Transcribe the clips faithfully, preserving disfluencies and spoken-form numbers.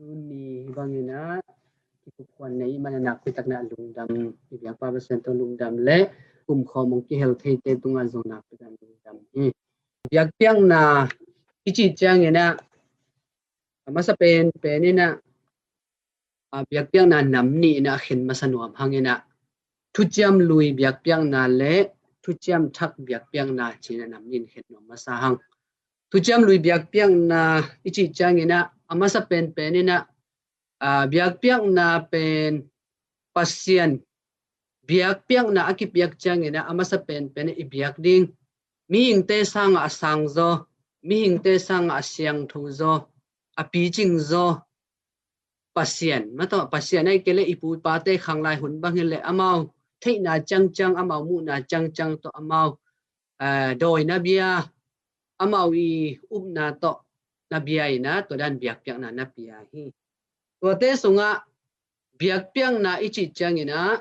Tuni bangin ah kikup khuan nei i hih manin ah nakpi takin ah lungdam, i biakpa Pasian tawh lungdam le kumkhawm hong kihel theite tungah zong nakpi takin lungdam hi. Biakpiakna i cih ciangin ah a masa penpen in ah, a biakpiakna nam nih in ah a khen masa nuam hang in ah, thuciam lui biakpiakna le thuciam thak biakpiakna ci-in ah nam nih in khen nuam masa hang. Thuciam lui biakpiakna i cih ciangin ah a masa penpen in ah, a biakpiakna pen Pasian biakpiakna a kipiak ciangin ah a masa penpen i biak ding, mihingte sangah a sang zaw, mihingte sangah a siangtho zaw, a picing zaw Pasian, mataw Pasian ahih kei leh i pu i pate khanglai hun bang hi leh amau theihna ciangciang, amau muhna ciangciang tawh amau, eh, dawina bia, amau i upna tawh na bia in ah tua dan biakpiakna na pia hi. Tuate sungah biakpiakna i cih ciangin ah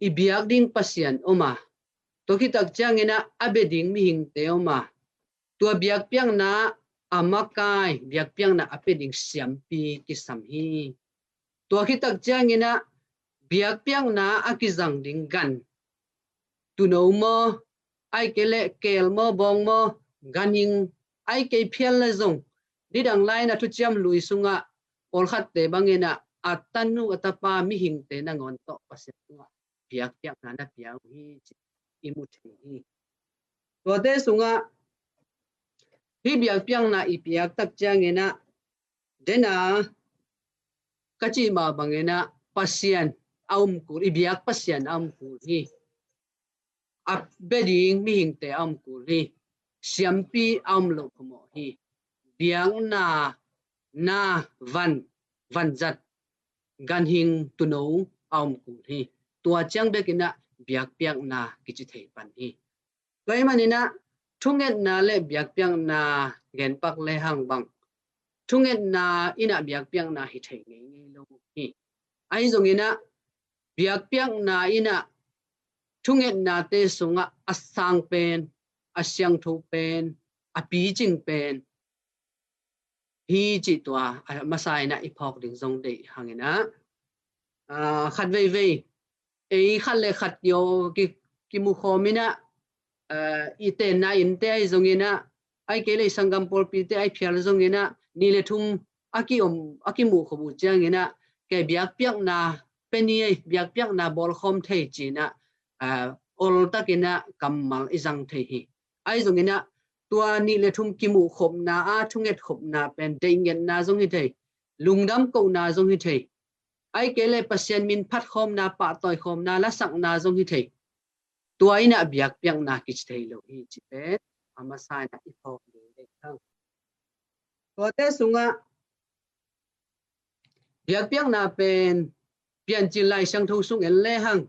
i biak ding Pasian om a, tua khit tak ciangin ah a bia ding mihingte om a, tua biakpiakna a makai, biakpiakna a pia ding siampi kisam hi. Tua khit tak ciangin ah biakpiakna a kizang ding gan, tuuno maw, ahih kei leh keel maw, bawng maw, ganhing, ahih kei phial leh zong, nidang lai in ah thuciam lui sungah pawlkhatte bangin ah a tanu a tapa mihingte nangawn tawh Pasian tungah biakpiakna na pia uh hi ci i mu thei hi. Tuate sungah hih biakpiakna i piak tak ciangin ah, den a ka cih mah bangin ah Pasian a um kul, i biak Pasian a um kul hi. A bia ding mihingte a um kul hi. Siampi a um loh phamawh hi. Biakna na van, vanzat, ganhing, tuuno a um kul hi. Tua ciang bekin ah biakpiakna kici thei pan hi. Tua ahih manin ah thungetna le biakpiakna genpak lehang bang, thungetna in ah biakpiakna hi thei ngeingei lo hi. Ahi zongin ah biakpiakna in ah thungetnate sungah a sang pen, a siangtho pen, a picing pen hi cih tua a masa in ah i phawk ding zong deih hang in ah, ah, khat veivei ei khat le khat kio ki, kimukhawm in ah, ah, i tenna innte ahi zongin ah, ahih kei leh i sanggam pawlpite ahi phial zongin ah, nih le thum a kiom, a kimukhop uh ciangin ah, kei biakpiakna pia ni ei, biakpiakna bawlkhawm thei ci-in ah, ah, oltakin ah kammal i zang thei hi. Ahi zongin ah tua nih le thum kimuhkhopna a thungetkhopna pen deihngetna zong hi thei, lungdam kohna zong hi thei, ahih kei leh Pasian min phatkhawmna, pahtawikhawmna, lasakna zong hi thei. Tua in ah biakpiakna kici thei lo hi cih pen a masa in ah i phawk ding deih hang. Tuate sungah biakpiakna pen Piancil Lai Siangtho sung en lehang,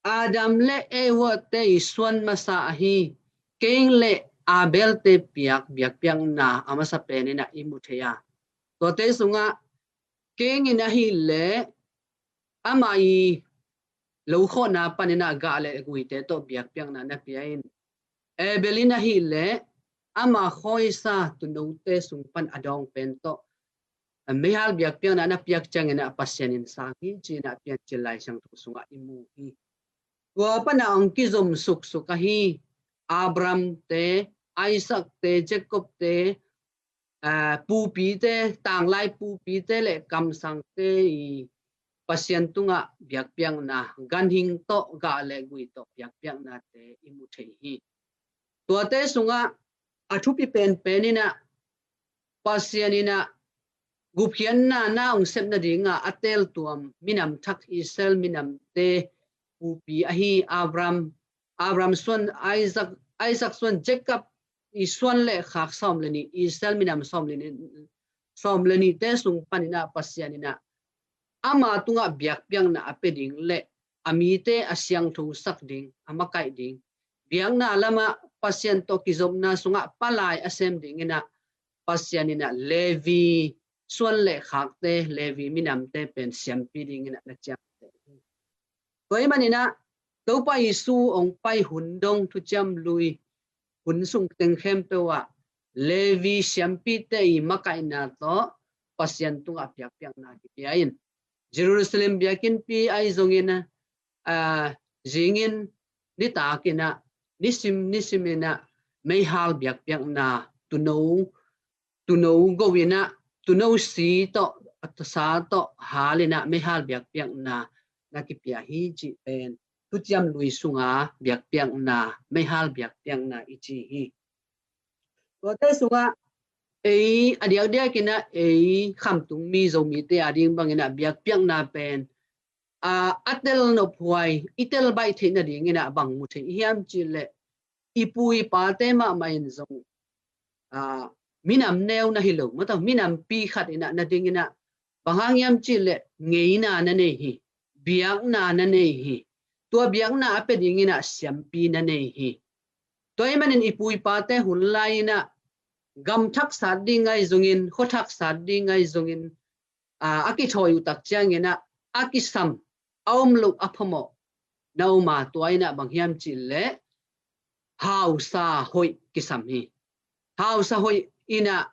Adam le Eva te i suan masa ahi Kain le Abel te piak biakpiakna a masa pen in ah i mu thei a. Tuate sungah Kain in ahih leh ama i lokhawhna panin ah gah le guite tawh biakpiakna na pia in, Abel in ahih leh ama khawisa tuunote sung pan a dawng pen tawh meihal biakpiakna na piak ciangin ah Pasian in sang hi ci-in ah Piancil Lai Siangtho sungah i mu hi. Tua pan ah hong kizom suksuk ahi Abraham te, Isaac te, Jacob te, ah, pupite, tanglai pupite le kamsangte i Pasian tungah biakpiakna, ganhing tawh gah le gui tawh biakpiaknate i mu thei hi. Tuate sungah a thupi penpen in ah Pasian in ah gupkhiatna na hong sep nadingah a teltuam minam thak Israel minamte pupi ahi Abraham, Abraham suan Isaac, Isaac suan Jacob i suan le khak sawm le nih, Israel minam sawm le nih, sawm le nihte sung panin ah Pasian in ah ama tungah biakpiakna a pia ding le a mite a siangthosak ding, a makaih ding, biakna lamah Pasian tawh kizopna sungah palai a sem dingin ah Pasian in ah Levi suan le khakte, Levi minamte pen siampi dingin ah na ciamteh hi. Tua ahih manin ah Topa Jesu hong pai hun dong thuciam lui hun sung teng khempeuh ah Levi siampite i makaihna tawh Pasian tungah biakpiakna kipia in. Jerusalem biakinnpi ahi zongin, ah, zingin nitakin ah, nisim nisim in ah, meihal biakpiakna, tuuno, tuuno go in ah, tuuno si tawh, sa tawh hal in ah, meihal biakpiakna na kipia hi cih pen Thuciam Lui sunga biakpiakna, meihal biakpiakna i ci hi. Tuate sungah ei a diakdiak in ah, ei khamtung mi Zomite a ding bangin ah biakpiakna pen, a, a tel nophuai, i tel baih theih nadingin ah bang mu thei hiam cih leh, i pu i pate mahmah in zong, a, minam neu na hi lo, mataw, minampi khat in ah na dingin ah, bang hang hiam cih leh ngeina na nei hi, biakna na nei hi. Tua biakna a pia dingin ah siampi na nei hi. Tua ahih manin i pu i pate hun lai in ah, gam thak sat ding ahi zongin, khua thak sat ding ahi zongin, a, a kithawi uh tak ciangin ah, a kisam, a om loh, a phamawh na om a, tua in ah bang hiam cih leh hausa hoih kisam hi. Hausa hoih in ah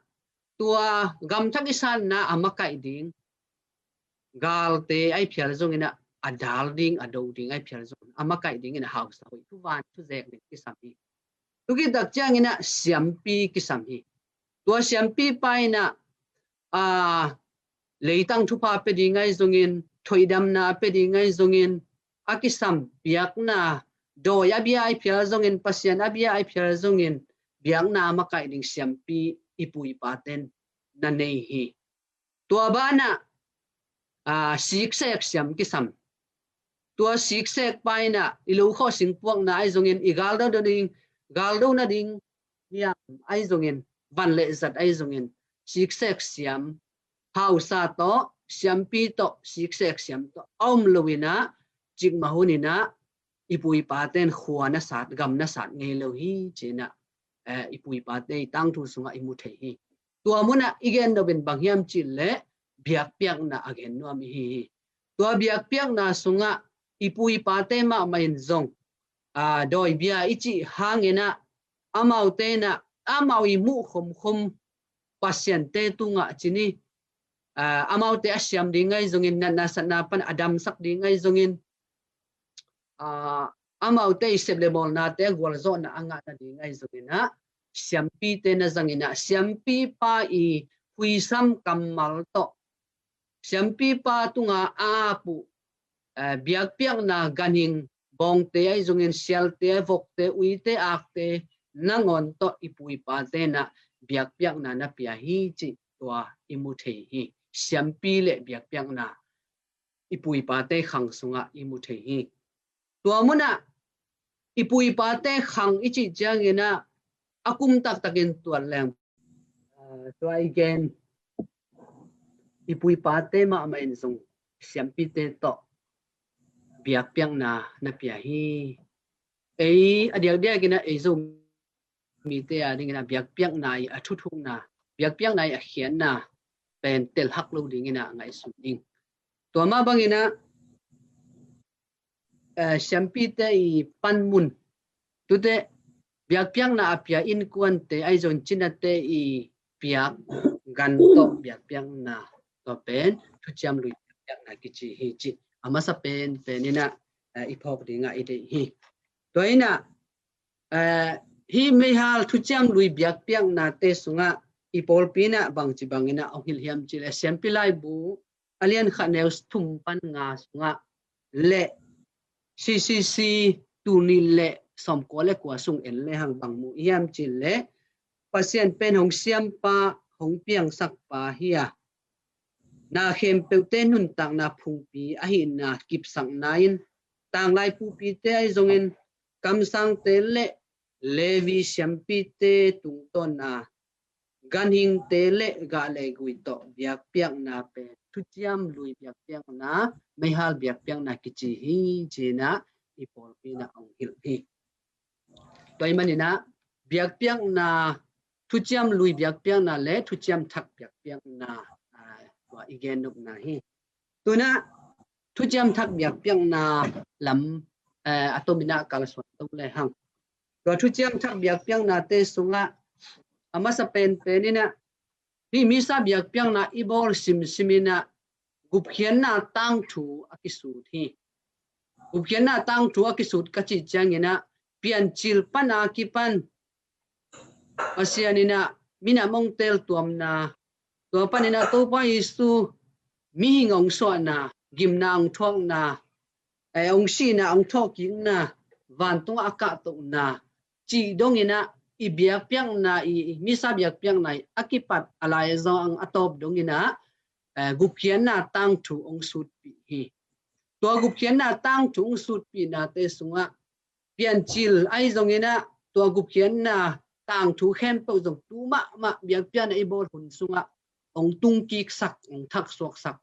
tua gam thak i satna a makaih ding galte ahi phial zongin ah, a dal ding, a do ding ahi phial zongin a makaih dingin ah hausa hoih, thuvan thuzek ding kisam hi. Tua khit tak ciangin ah siampi kisam hi. Tua siampipa in ah, a, leitang thupha pia ding ahi zongin, thoihdamna pia ding ahi zongin, a kisam biakna, dawi a bia ahi phial zongin, Pasian a bia ahi phial zongin, biakna a makaih ding siampi i pu i paten na nei hi. Tua banah, a, siksek siam kisam. Tua siksekpa in ah i lo khawh singpuakna ahi zongin, i galdo nading, galdo nading hiam ahi zongin, van le zat ahi zongin, siksek siam, hausa tawh, siampi tawh, siksek siam tawh a om lo in ah, cikmah hun in ah i pu i paten khua na sat, gam na sat ngei lo hi ci in ah, eh, i pu i pate i tangthu sungah i mu thei hi. Tua munah i gen nop in bang hiam cih leh biakpiakna a gen nuam i hi hi. Tua biakpiakna sungah i pu i pate mahmah in zong, a, dawi bia i cih hangin ah, amaute in ah, amau i muh khomkhom Pasiante tungah ci ni, a, amaute a siam ding ahi zongin, natna satna pan a damsak ding ahi zongin, a, amaute i sep le bawlnate a gualzawhna a ngah nading ahi zongin ah, siampite na zangin ah, siampipa i huisam kammal tawh, siampipa tunga a ap uh, eh, biakpiakna ganhing, bawngte ahi zongin, sialte, vokte, uite, akte nangawn tawh i pu i pate in ah biakpiakna na pia hi cih tua i mu thei hi. Siampi le biakpiakna i pu i pate khang sungah i mu thei hi. Tua munah i pu i pate khang i cih ciangin ah, a kum taktakin tuat leng, ah, tua i gen, i pu i pate mahmah in zong siampite tawh biakpiakna na pia hi. Ei a diakdiakin ah ei Zomite a dingin ah biakpiakna i a thuthukna, biakpiakna i a khiatna pen telhak lo dingin ah ngaihsun ding. Tua mah bangin ah, eh, siampite i panmun, tute biakpiakna a pia innkuante ahi zong cinate i piak gan tawh biakpiakna, tua pen Thuciam Lui biakpiakna kici hi cih a masa penpen in ah, eh, i phawk dingah i deih hi. Tua in ah, eh, hih meihal Thuciam Lui biakpiaknate sungah i pawlpi in ah bangci bangin ah hong hilh hiam cih leh, Siampi Laibu a lian khat neu thum pan nga sungah le C C C tul nih le sawmkua le kua sung en le hang bang mu hiam cih leh, Pasian pen hong siampa, hong piangsakpa hi a, na khempeuhte nuntakna phungpi ahihna kipsakna in, tanglai pupite ahi zongin, kamsangte le Levi siampite tungtawna, ganhingte le gah le gui tawh biakpiakna pen Thuciam Lui biakpiakna, meihal biakpiakna kici hi ci-in ah i pawlpi in ah hong hilh hi. Tua ahih manin ah biakpiakna, Thuciam Lui biakpiakna le Thuciam Thak biakpiakna, ah, tua i gen nopna hi. Tu-in ah Thuciam Thak biakpiakna lam, eh, a tomin ah kalsuan to le hang. Tua Thuciam Thak biakpiaknate sungah a masa penpen in ah Hih misa biakpiakna i bawl simsim in ah gupkhiatna tangthu a kisut hi. Gupkhiatna tangthu a kisut ka cih ciangin ah Piancil pan a kipan Pasian in ah minam hong teltuamna, tua panin ah Topa Jesu mihing hong suahna, gimna hong thuakna, eh, hong sihna hong thawhkikna, vantungah a kahtohna cih dongin ah i biakpiakna, i, i misa biakpiakna i a kipat a lai zong a tawp dongin ah, eh, gupkhiatna tangthu hong sutpih hi. Tua gupkhiatna tangthu hong sutpihnate sungah Piancil ahi zongin ah tua gupkhiatna tangthu khempeuh zong tu mahmah biakpiakna i bawl hun sungah hong tungkiksak, hong thaksuaksak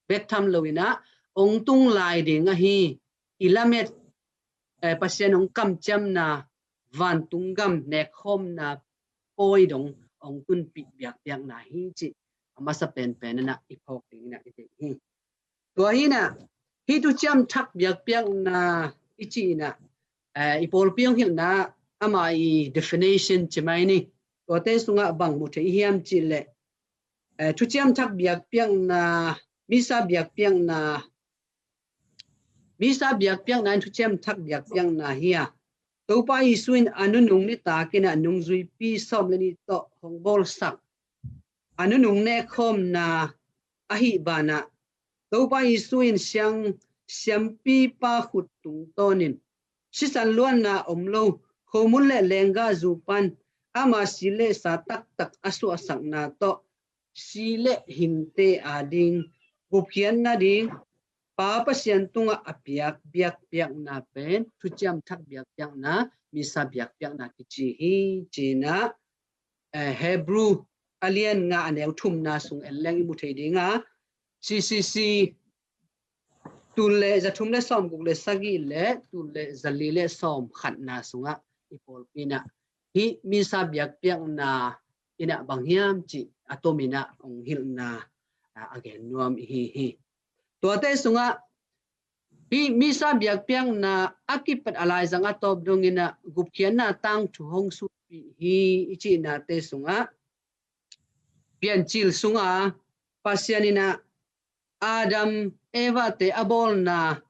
bek tham loin ah hong tung lai ding ahi i lamet, eh, Pasian hong kamciamna, vantung gam nekkhawmna pawi dong hong tunpih biakpiakna hi cih a masa penpen in ah i phawk dingin ah i deih hi. Tua hi in ah hih thuciam thak biakpiakna i cih in ah, eh, i pawlpi hong hilhna ama i definition ci mai ni. Tuate sungah bang mu thei hiam cih leh, eh, thuciam thak biakpiakna, misa biakpiakna, misa biakpiakna in thuciam thak biakpiakna hi a, Topa Jesu in a nunung nitak in ah nungzuipi sawm le nih tawh hong bawlsak a nunung nekkhawmna ahih banah Topa Jesu in siang, siampipa khut tungtawnin sisan luanna om lo khomun le lenggahzu pan ama si le sa taktak a suahsakna tawh si le hingte ading gupkhiat nading Pa Pasian tungah a piak biakpiakna pen thuciam thak biakpiakna, misa biakpiakna kici hi, ci-in ah, eh, Hebrew a lian nga a neu thumna sung en leng i mu thei ding a, C C C tul le za thum le sawm guk le sagih le tul le za li le sawm khatna sungah i pawlpi in ah hih misa biakpiakna in ah bang hiam cih a tomin ah hong hilhna, ah, a gen nuam i hi hi. Tuate sungah hih misa biakpiakna a kipat a laizang a tawp dongin ah gupkhiatna tangthu hong sutpih hi i cihnate sungah Piancil sungah Pasian in ah Adam Eva te a bawlna,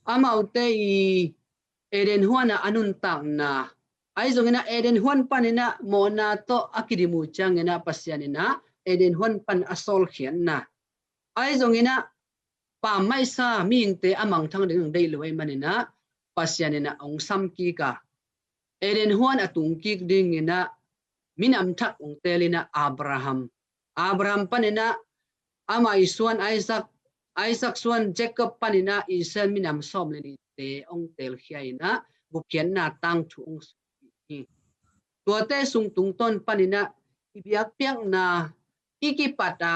amaute i Eden huan ah a nuntakna, ahi zongin ah Eden huan panin ah mawhna tawh a kidim uh ciangin ah Pasian in ah Eden huan pan a sawlkhiatna, ahi zongin ah pammaihsa mihingte a mangthang ding deih lo ahih manin ah Pasian in ah hong sam kik a, Eden huan a tung kik dingin ah minam thak hong teel in ah Abraham, Abraham panin ah ama i suan Isaac, Isaac suan Jacob panin ah Israel minam sawm le nihte hong teelkhia in ah gupkhiatna tangthu hong sutpih hi. Tuate sung tungtawn panin ah i biakpiakna i kipat a,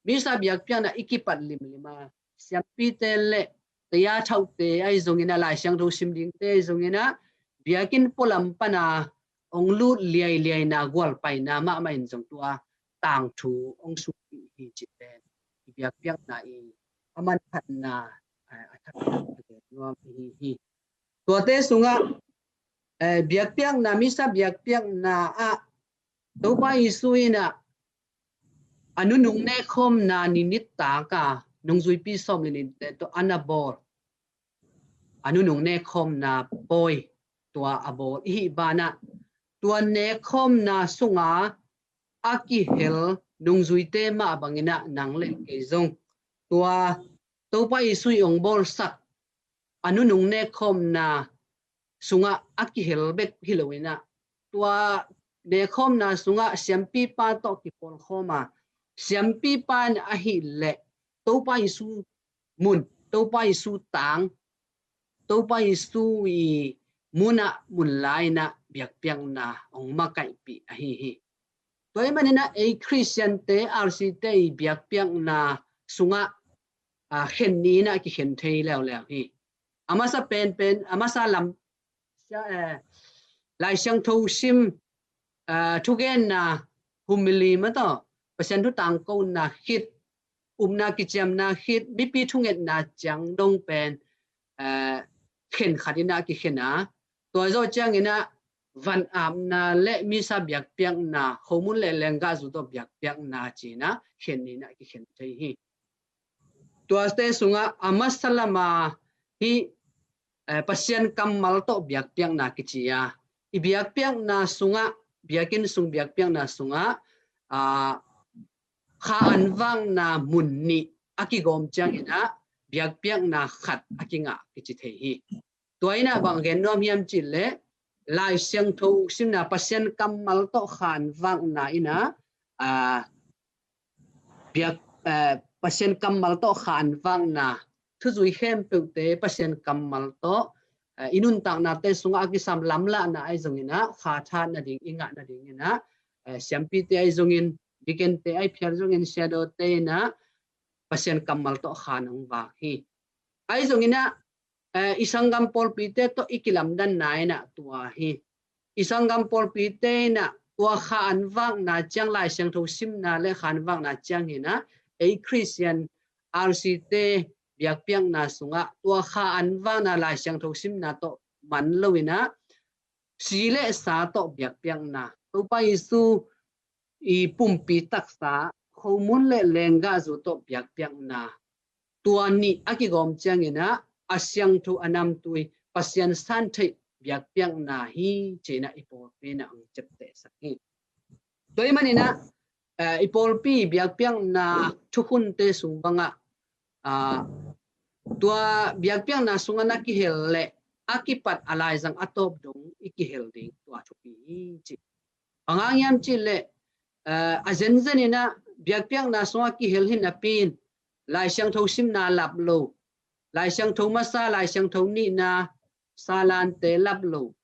misa biakpiakna i kipat limlim a, siampite le taya thaute ahi zongin ah, Lai Siangtho sim dingte ahi zongin ah, biakinn pualam pan a hong lut liailiaina, gualpaina mahmah in zong tua tangthu hong sutpih hi cih pen i biakpiakna i a manphatna, a, a thak a gen nuam i hi hi. Tuate sungah, eh, biakpiakna, misa biakpiakna ah Topa Jesu in ah a nunung nekkhawmna ni nitak a nungzuipi sawm le nihte tawh a na bawl, a nunung nekkhawmna pawi tua a bawl i hih banah tua nekkhawmna sunga a kihel nungzuite mah bangin ah nang le kei zong tua Topa Jesu i hong bawlsak a nunung nekkhawmna sungah a kihel bek hi loin ah tua nekkhawmna sungah siampipa tawh kipawlkhawm a, siampipa in ahih leh Topa Jesu mun, Topa Jesu tang, Topa Jesu i munah mun la-in ah biakpiakna hong makaihpih ahi hi. Tua ahih manin ah ei Khristiante, R C te i biakpiakna sungah, a, khen ni-in ah kikhen thei leuleu hi. A masa penpen, a masa lam, sia, eh, Lai Siangtho sim, a, thugenna, humili mah tawh, Pasian thu tangkona khit, upna kiciamna khit, mipi thungetna ciang dong pen, a, khen khat in ah kikhen a, tua zawh ciangin ah van apna le misa biakpiakna, khomun le lenggahzu tawh biakpiakna ci-in ah khen nih in ah kikhen thei hi. Tuate sungah a masa lama hih, eh, Pasian kammal tawh biakpiakna kici a, i biakpiakna sungah, biakinn sung biakpiakna sungah, ah, kha an vakna mun nih a kigawm ciangin ah biakpiakna khat a kingah kici thei hi. Tua in ah bang gen nuam hiam cih leh, Lai Siangtho simna, Pasian kammal tawh kha an vakna in ah, ah, biak, eh, Pasian kammal tawh kha an vakna, thuzui khempeuhte Pasian kammal tawh, eh, i nuntaknate sungah a kisam lamlahna ahi zongin ah, kha tha nading i ngah nadingin ah, eh, siampite ahi zongin, dikente ahi phial zongin, siadawte in ah Pasian kammal tawh kha an vak hi. Ahi zongin ah, eh, i sanggam pawlpite tawh i kilamdanna in ah tua hi. I sanggam pawlpite in ah tua kha an vakna ciang, Lai Siangtho simna le kha an vakna ciangin ah, ei Khristian R C te biakpiakna sungah tua kha an vakna, Lai Siangtho simna tawh man loin ah, si le sa tawh biakpiakna, Topa Jesu i pumpi taksa, khomun le lenggahzu tawh biakpiakna, tua nih a kigawm ciangin ah a siangtho, a namtui, Pasian santheih biakpiakna hi ci-in ah i pawlpi in ah hong ciaptehsak hi. Tua ahih manin ah, eh, i pawlpi biakpiakna thukhunte sung bangah, ah, tua biakpiakna sungah na kihel leh a kipat a laizang a tawp dong i kihel ding tua thupi hi ci. Bang hang hiam cih leh, eh, a zenzen in ah biakpiakna sungah kihel hi napi-in, Lai Siangtho simna lap lo, Lai Siangtho masa, Lai Siangtho nihna, salante lap lo.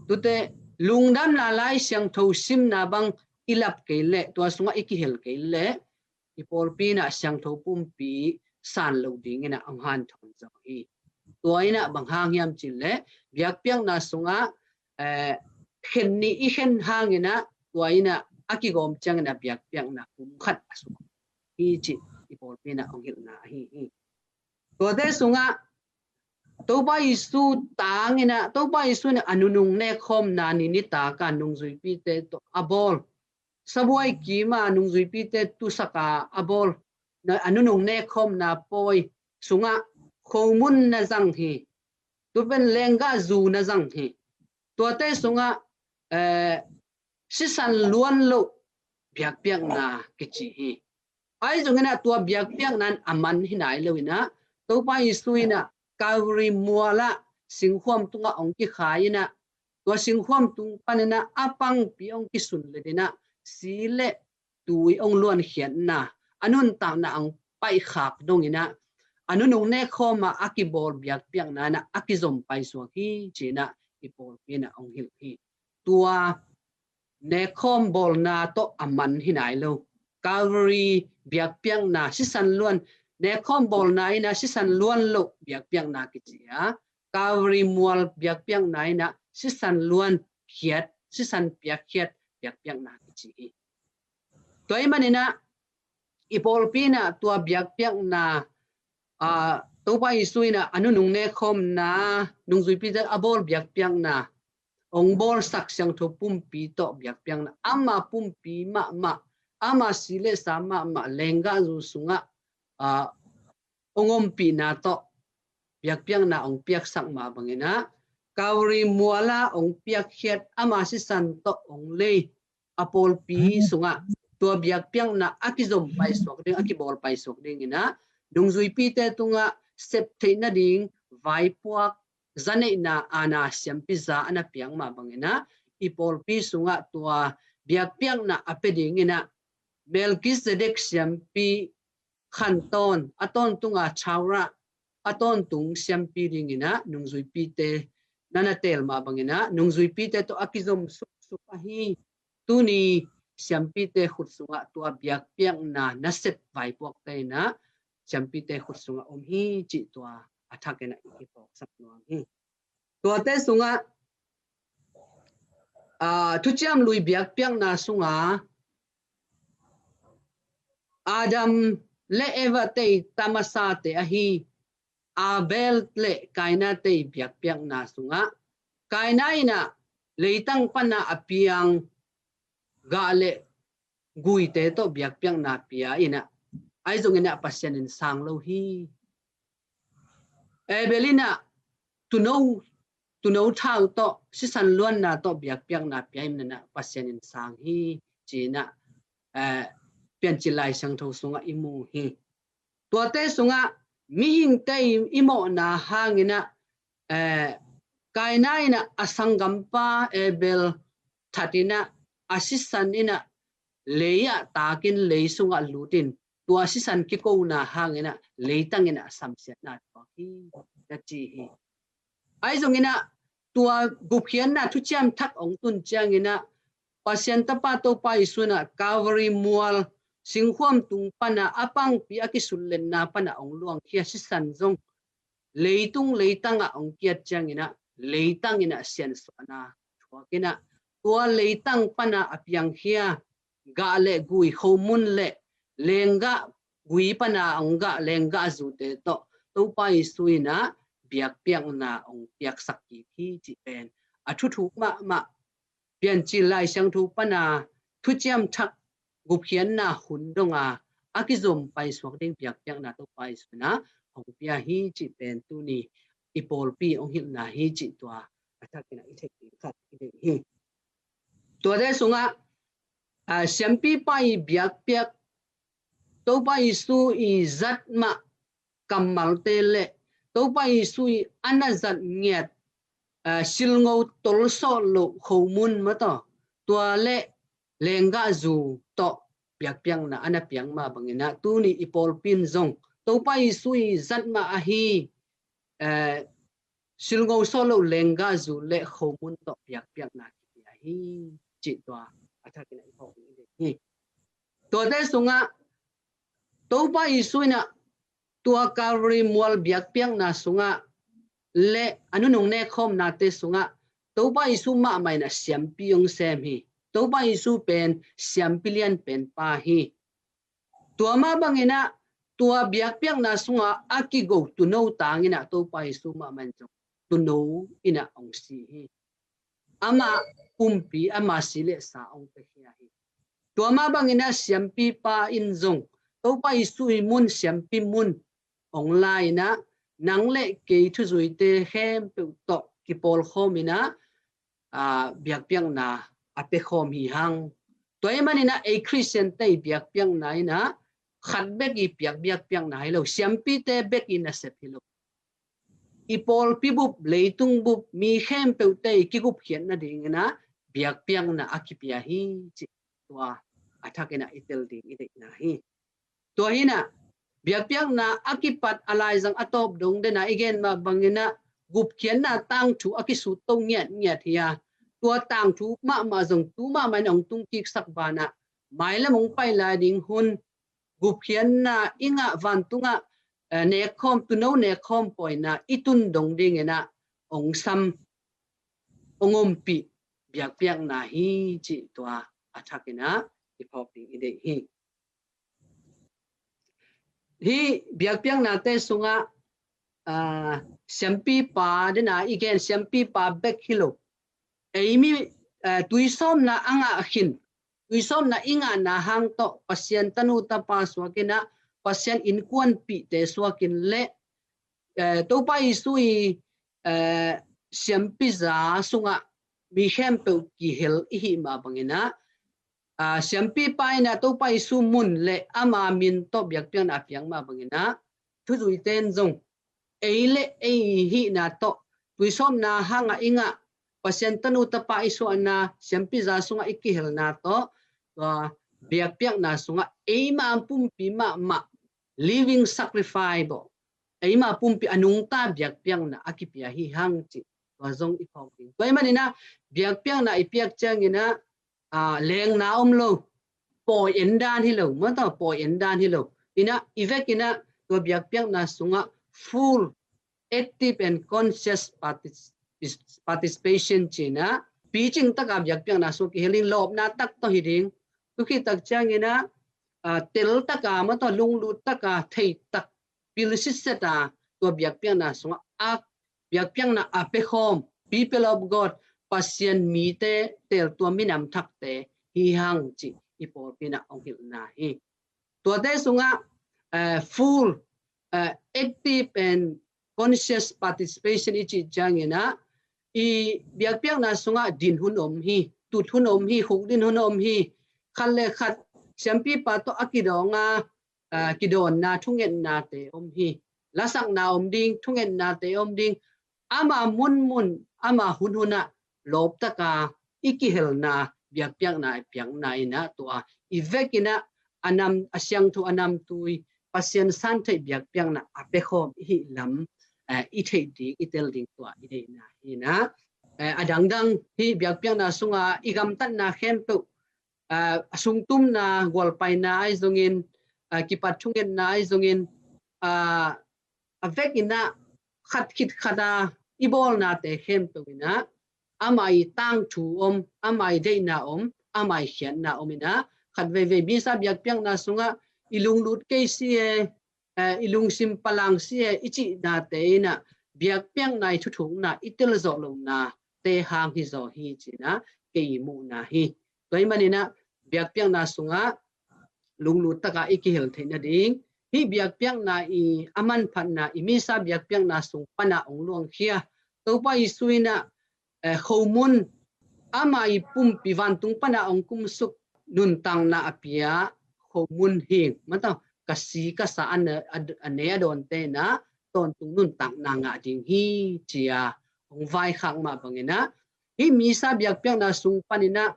Tuate lungdamna Lai Siangtho simna bang i lap kei leh, tua sungah i kihel kei leh, i pawlpi in ah siangtho pumpi san lo dingin ah hong hanthawn zaw hi. Tua in ah bang hang hiam cih leh, biakpiakna sungah, eh, khen nih i khen hangin ah, tua in ah a kigawm ciangin ah biakpiakna pum khat a sung hi cih i pawlpi in ah hong hilhna ahi hi. Tuate sungah Topa Jesu tangin ah, Topa Jesu in ah a nunung nekkhawmna ni nitak a nungzuipite tawh a bawl, sabuai kim a nungzuipite tusak a a bawl, na, a nunung nekkhawmna pawi sungah khomun na zang hi. Tua pen lenggahzu na zang hi. Tuate sungah, eh, sisan luan loh biakpiakna kici hi. Ahi zongin ah tua biakpiakna in a man hi nai loin ah, Topa Jesu in ah Calvary mual ah singkhuam tungah hong kikhai in ah, tua singkhuam tung panin ah a pangpi hong kisun letin ah, si le tui hong luankhiatna, a nuntakna hong paihkhak dongin ah, a nunung nekkhawm a a kibawl biakpiakna in ah a kizom paisuak hi ci-in ah i pawlpi in ah hong hilh hi. Tua nekkhawm bawlna tawh a man hi nai lo. Calvary biakpiakna sisan luan, nekkhawm bawlna in ah sisan luan loh biakpiakna kici a, Calvary mual biakpiakna in ah sisan luan khiat, sisan piakkhiat biakpiakna kici hi. Tua ahih manin ah i pawlpi in ah tua biakpiakna, ah, Topa Jesu in ah a nunung nekkhawmna, nungzuipite a bawl biakpiakna, hong bawlsak siangtho pumpi tawh biakpiakna, ama pumpi mahmah, ama si le sa mahmah lenggahzu sungah, ah, hong ompihna tawh biakpiakna hong piaksak mah bangin ah, Calvary mual ah hong piakkhiat ama sisan tawh hong lei a pawlpi sungah tua biakpiakna a kizom paisuak ding, a kibawl paisuak dingin ah, nungzuipite tungah sep theih nading vaipuak, zaneihna aana siampi za a na piak mah bangin ah, i pawlpi sungah tua biakpiakna a pia dingin ah, Melchizedek siampi khantawn, a tawntunga chaura, a tawntung siampi dingin ah nungzuipite na na teel mah bangin ah, nungzuipite tawh a kizom suksuk ahi tuni siampite khut sungah tua biakpiakna nasep vaipuakte in ah siampite khut sungah om hi cih tua a thakin ah i phawksak nuam hi. Tuate sungah, ah, Thuciam Lui biakpiakna sungah Adam le Eva te i ta masate ahi Abel le Kaina te i biakpiakna sungah, Kaina in ah leitang pana a piang gah le guite tawh biakpiakna pia inah, ahi zongin ah Pasian in sang lo hi. Abel inah tuuno, tuuno thau tawh, sisan luanna tawh biakpiakna pia inah Pasian in sang hi, ci-inah, eh, Piancil Lai Siangtho sungah i mu hi. Tuate sungah mihingte i, i mawhna hanginah, eh, Kaina inah a sanggampa Abel that inah, a sisan inah lei ah takin lei sungah lutin, tua sisan kikona hanginah leitang inah a samsiatna thuak hi, ka ci hi. Ahi zonginah tua gupkhiatna thuciam thak hong tun cianginah Pasian Tapa Topa Jesu inah Calvary mual singkhuam tung pana a pangpi a kisullenna pana hong luangkhia sisan zong leitung leitangah hong kiat cianginah leitang inah siansuahna thuak inah, tua leitang pana a piangkhia gah le gui, khomun le lenggah gui pana hong gah lenggah zute tawh Topa Jesu inah biakpiakna hong piaksak kik hi cih pen a thuthuk mahmah, Piancil Lai Siangtho pana thuciam thak gupkhiatna hun donga a kizom paisuak ding biakpiakna Topa Jesu inah hong pia hi cih pen tuni i pawlpi hong hilhna hi cih tua a thakinah i theih ding khat i deih hi. Tuate sungah, ah, siampipa i biakpiak, Topa Jesu i zat mah kammalte le Topa Jesu i a na zat ngiat, ah, silngo tolsawh loh khomun mataw, tua le lenggahzu tawh biakpiakna a na piak mah banginah tuni i pawlpi in zong Topa Jesu i zat mah ahi, eh, silngo sawh loh lenggahzu le khomun tawh biakpiakna kipia hi cih tua a thakinah i phawk ding hi. Tuate sungah Topa Jesu inah tua Calvary mual biakpiakna sungah le a nunung nekkhawmnate sungah Topa Jesu mahmah inah siampi hong sem hi. Topa Jesu pen siampi lianpen pa hi. Tua mah banginah tua biakpiakna sungah a kigo tuuno tanginah Topa Jesu mahmah in zong tuuno inah hong si hi. Amah pumpi, amah si le sa hong piakhia hi. Tua mah banginah siampipa in zong Topa Jesu i mun, siampi mun hong la inah, nang le kei thuzuite khempeuh tawh kipawlkhawm inah, ah, biakpiakna a piakhawm hi hang. Tua ahih maninah ei Khristiante i biakpiakna inah khat bek i piak biakpiakna hi lo, siampite bek i nasep hi lo. I pawlpi bup, leitung bup, mi khempeuhte i kigupkhiat nadinginah biakpiakna a kipia hi cih tua a thakinah i tel ding i deihna hi. Tua hinah biakpiakna a kipat a laizang a tawp dong dena i gen mah banginah gupkhiatna tangthu a kisutto ngiatngiat hi a, tua tangthu mahmah zong tu mahmah in hong tungkiksak banah mailam hong pai lai ding hun gupkhiatna i ngah vantungah, eh, nekkhawm, tuuno nekkhawm pawina i tun dong dinginah hong sam, hong ompih biakpiakna hi cih tua a thakinah i phawk ding i deih hi. Hih biakpiaknate sungah, ah, siampipa dena i gen siampipa bek hi lo. Ei mi, ah, tuisawmna a ngah khin, tuisawmna i ngahna hang tawh Pasian tanu tapa suakinah Pasian innkuanpihte suakin le, eh, Topa Jesu i, eh, siampiza sungah mi khempeuh kihel i hih mah banginah, ah, siampipa inah Topa Jesu mun le ama min tawh biakpiakna a piak mah banginah thuzuite in zong ei le ei hihna tawh tuisawmna hangah i ngah Pasian tanu tapa i suahna siampiza sungah i kihelna tawh tua biakpiakna sungah eima pumpi mahmah living sacrifice bawh, eima pumpi a nungta biakpiakna a kipia hi hang cih tua zong i phawk ding. Tua ahih maninah biakpiakna i piak cianginah, ah, lengna om lo, pawi endan hi lo, mataw pawi endan hi lo. Inah i vekinah tua biakpiakna sungah full active and conscious partic-, participation cinah picing taka biakpiakna sungah kihel ding, lawpna tak tawh hi ding. Tukhi tak cianginah, ah, tel taka mataw lunglut taka thei tak pil sitseta tua biakpiakna sungah a biakpiakna a pekhawm, people of God, Pasian mite, teltuam minam thakte hi hang cih i pawlpi in ah hong hilhna hi. Tuate sungah, eh, full, eh, active and conscious participation i cih ciangin ah, i biakpiakna sungah din hun om hi, tut hun om hi, hukdin hun om hi, khat le khat siampipa tawh a kidawng a, ah, kidawnna, thungetnate om hi. Lasakna om ding, thungetnate om ding. Ama munmun, ama hunhunah lawptaka i kihelna biakpiakna i piakna in ah, tua i vekin ah a nam, a siangtho, a namtui, Pasian santheih biakpiakna a pekhawm i hih lam, eh, i theih ding, i tel ding, tua i deihna hi in ah. Eh, a dangdang hi biakpiakna sunga i gamtatna khempeuh, ah, a sungtumna, gualpaina ahi zongin, ah, kipat thungetna ahi zongin, ah, a vekin ah khat khit khat a i bawlnate khempeuh in ah, ama i tangthu om, ama i deihna om, ama i khiatna om in ah, khat veivei misa biakpiakna sungah i lunglut kei si e, eh, i lungsim palang si e i cihnate in ah, biakpiakna i thuthukna i telzawh lohnate hang hizaw hi ci in ah kei i muhna hi. Tua ahih manin ah biakpiakna sungah lunglut taka i kihel theih nading, hih biakpiakna i a manphatna, i misa biakpiakna sung pana hong luangkhia Topa Jesu in ah, eh, khomun, ama i pumpi vantung pana hong kumsuk nuntakna a pia khomun hi. Mataw, ka si ka sa a ne, a, a ne a dawnte in ah tawntung nuntakna ngah ding hi ci-a hong vaikhak mah bangin ah, hih misa biakpiakna sung panin ah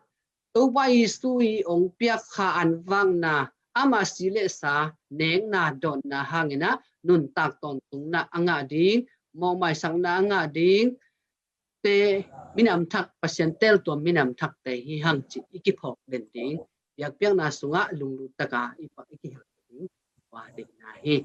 Topa Jesu i hong piak kha anvakna, ama si le sa nekna dawnna hangin ah nuntak tawntungna a ngah ding, mawhmaisakna a ngah ding te, minam thak, Pasian teltuam minam thakte hi hang cih i kiphawk den ding, biakpiakna sungah lunglut taka i pak i kihel ding, tua deihna hi.